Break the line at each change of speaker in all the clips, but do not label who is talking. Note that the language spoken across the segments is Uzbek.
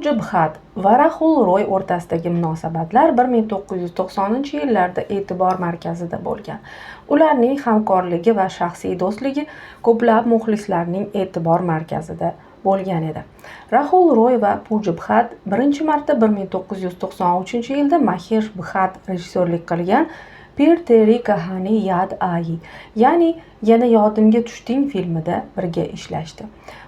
Puja Bhatt va Rahul Roy o'rtasidagi munosabatlar 1990-yillarda e'tibor markazida bo'lgan. Ularning hamkorligi va shaxsiy do'stligi ko'plab muxlislarning e'tibor markazida bo'lgan edi. Rahul Roy va Puja Bhatt birinchi marta 1993-yilda Mahesh Bhatt rejissyorlik qilgan Phir Teri Kahani Yaad Aayi, ya'ni Yana yodimga tushding filmida birga ishlashdi.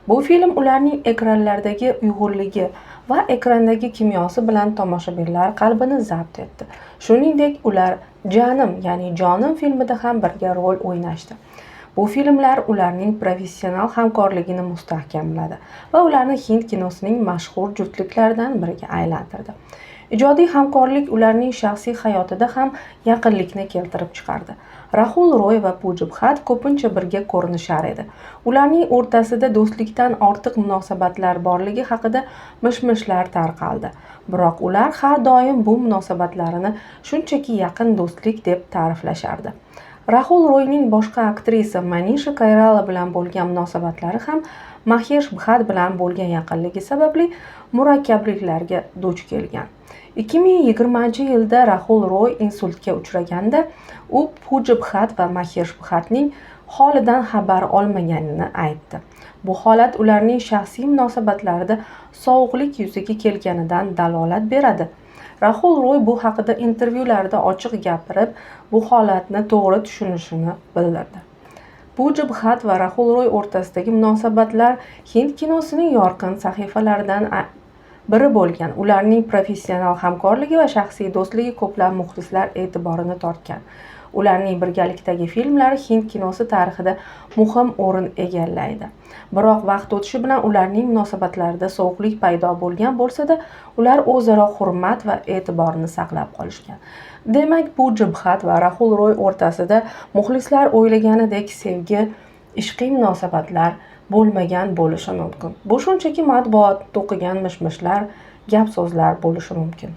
Bu film ularning ekranlardagi uyg'unligi va ekrandagi kimyosi bilan tomoshabinlar qalbini zabt etdi. Shuningdek, ular Janim, ya'ni Jonim filmida ham birga rol o'ynashdi. Bu filmlar ularning professional hamkorligini mustahkamladi va ularni hind kinosining mashhur juftliklaridan biriga aylantirdi. Ijodiy hamkorlik ularning shaxsiy hayotida ham yaqinlikni keltirib chiqardi. Rahul Roy va Puja Bhatt ko'pincha birga ko'rinishar edi. Ularning o'rtasida do'stlikdan ortiq munosabatlar borligi haqida mish-mishlar tarqaldi. Biroq ular har doim bu munosabatlarini shunchaki yaqin do'stlik deb ta'riflashardi. Rahul Royning boshqa aktrisa Manisha Koirala bilan bo'lgan munosabatlari ham Mahesh Bhatt bilan bo'lgan yaqinligi sababli murakkabliklarga duch kelgan. 2020-yilda Rahul Roy insultga uchraganda u Puja Bhatt va Mahesh Bhattning holidan xabar olmaganini aytdi. Bu holat ularning shaxsiy munosabatlarida sovuqlik yuzaga kelganidan dalolat beradi. Rahul Roy bu haqida intervyularda ochiq gapirib, bu holatni to'g'ri tushunishini bildirdi. Puja Bhatt va Rahul Roy o'rtasidagi munosabatlar hind kinosining yorqin sahifalaridan biri bo'lgan. Ularning professional hamkorligi va shaxsiy do'stligi ko'plab muxlislar e'tiborini tortgan. Ularning birgalikdagi filmlari hind kinosi tarixida muhim o'rin egallaydi. Biroq vaqt o'tishi bilan ularning munosabatlarida sovuqlik paydo bo'lgan bo'lsa-da, ular o'zaro hurmat va e'tiborni saqlab qolishgan. Demak, Puja Bhatt va Rahul Roy o'rtasida muxlislar o'ylaganidek sevgi, ishqiy munosabatlar bo'lmagan bo'lishi mumkin. Bu shunchaki matbuot to'qigan mish-mishlar, gap-so'zlar bo'lishi mumkin.